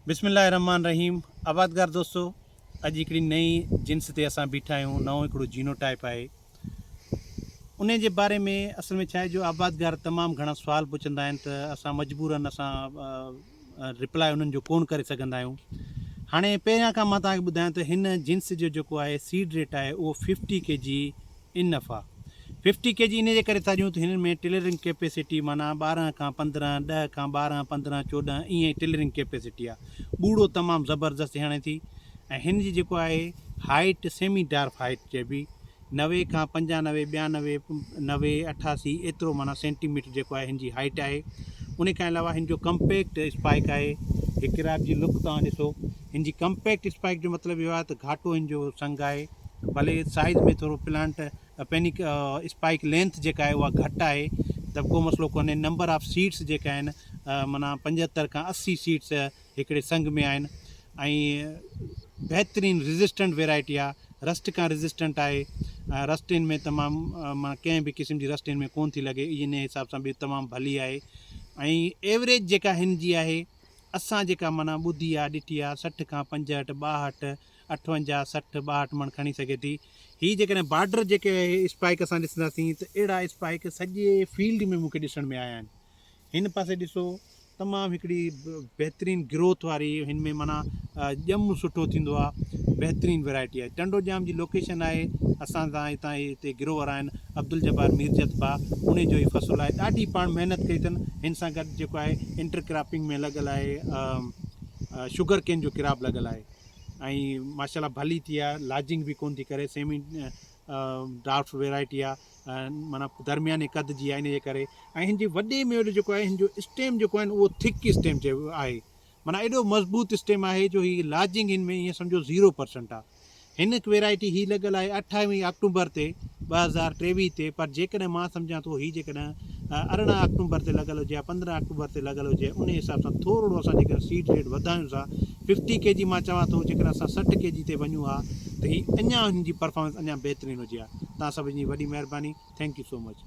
بسم الله الرحمٰن الرحيم آبادگار دوستو اڄ هڪڙي نئين جنس تي اسان بيٺا آهيون نئون هڪڙو جينو ٽائپ آهي انهي جي باري ۾ اصل ۾ ڇا آهي جو آبادگار تمام گهڻا سوال پڇندا آهن ته اسان مجبورن اسان رپلاء انهن جو ڪون ڪري سگهندا آهيون هاڻي پهريان کان مان توهان کي ٻڌايان ته هن جنس جو جيڪو آهي سيڊ ريٽ آهي اهو ففٽي ڪي جي انف آ. ففٽي ڪي جي انهي جي ڪري ٿا ڏيون ته هنن ۾ ٽيلرنگ ڪيپيسٽي معنيٰ 12 کان 15، ڏهه کان 12، 15، 14 ائين ٽيلرنگ ڪيپيسٽي آ. ٻوڙو تمام زبردست هڻي ٿي ۽ هن جي جيڪو آهي هائيٽ سيمي ڊارف هائيٽ چئبي 90 کان 95، 92، 90، 88 ايترو معنيٰ سينٽي ميٽر جيڪو آهي هن جي هائيٽ آهي. انهي کان علاوه هن جو ڪمپيڪٽ اسپائڪ آهي. هي ڪراب جي لڪ توهان ڏسو. هن جي ڪمپيڪٽ اسپائڪ جو مطلب اهو آهي ته گهاٽو هن جو سنگ آهي. ڀلي سائيز ۾ ٿورو پلانٽ پينڪ اسپائڪ لينٿ جيڪا آهي اها گهٽ آهي ته به ڪو مسئلو ڪونهي نمبر آف سيڊس جيڪا آهن معنيٰ 75 کان 80 سيڊس هڪڙي سنگ ۾ آهن ۽ بهترين ريزسٽنٽ ويرائٽي آهي رسٽ کان ريزسٽنٽ آهي رسٽ ان ۾ تمام معنيٰ ڪنهن به قسم جي رسٽ ان ۾ ڪون ٿي لڳي ان حساب سان به تمام ڀلي آهي ۽ ايوريج جيڪا هن جي آهي اسان جيڪا معنيٰ ٻڌي آهي ڏٺي آهي 60 کان 65 62 58، 60، 62 مڻ کڻي سگهي ٿي. هي جيڪڏهن بارڊر جيڪي اسپائڪ اسان ڏسنداسين ته اهڙا اسپائڪ سڄي فيلڊ ۾ مون کي ڏسڻ ۾ آيا آهن. هن پاسي ڏسو تمام هڪڙي بهترين گروٿ واري هن ۾ معنيٰ ڄم سٺو ٿيندو آهي بهترين ويرائٽي آهي. ٽنڊو ڄام جي لوڪيشن آهي اسان سان هتان هي هتي گروور آهن عبدالجبار ميرجت ڀاء انهي جو هي فصل آهي ڏاڍي پاڻ محنت ڪئي اٿن هن سان گڏ جيڪو آهي انٽر ڪراپنگ ۾ لڳل آهي شگر ڪين جو ڪراپ لڳل آهي. ۽ ماشاء الله ڀلي ٿي آ لاجنگ به ڪون ٿي ڪري سيمي ڊارف ويرائٽي آ معنيٰ درمياني قد جي آ ان جي ڪري ۽ هن جي وڏي ۾ وڏو جيڪو آهي هن جو اسٽيم جيڪو آهي اهو ٿڪ اسٽيم چئبو آهي معنيٰ ايڏو مضبوط اسٽيم آهي جو هي لاجنگ هن ۾ ائين سمجهو زيرو پرسنٽ آ هن ويرائٽي هي لڳل آهي 28 آڪٽوبر تي 2023 تي پر جيڪڏهن مان سمجهان ٿو هي جيڪڏهن 18 آڪٽوبر تي لڳل هجي يا 15 آڪٽوبر تي لڳل هجي انهي حساب سان ٿورڙو اسان جيڪڏهن سيڊ ريٽ وڌايون سا 50 ڪي جي مان چوان ٿو جيڪڏهن اسان 60 ڪي جي تي وڃون ها ته هي اڃا هن جي پرفارمنس اڃا بهترين هجي ها توهان سڀني جي وڏي مهرباني thank you so much.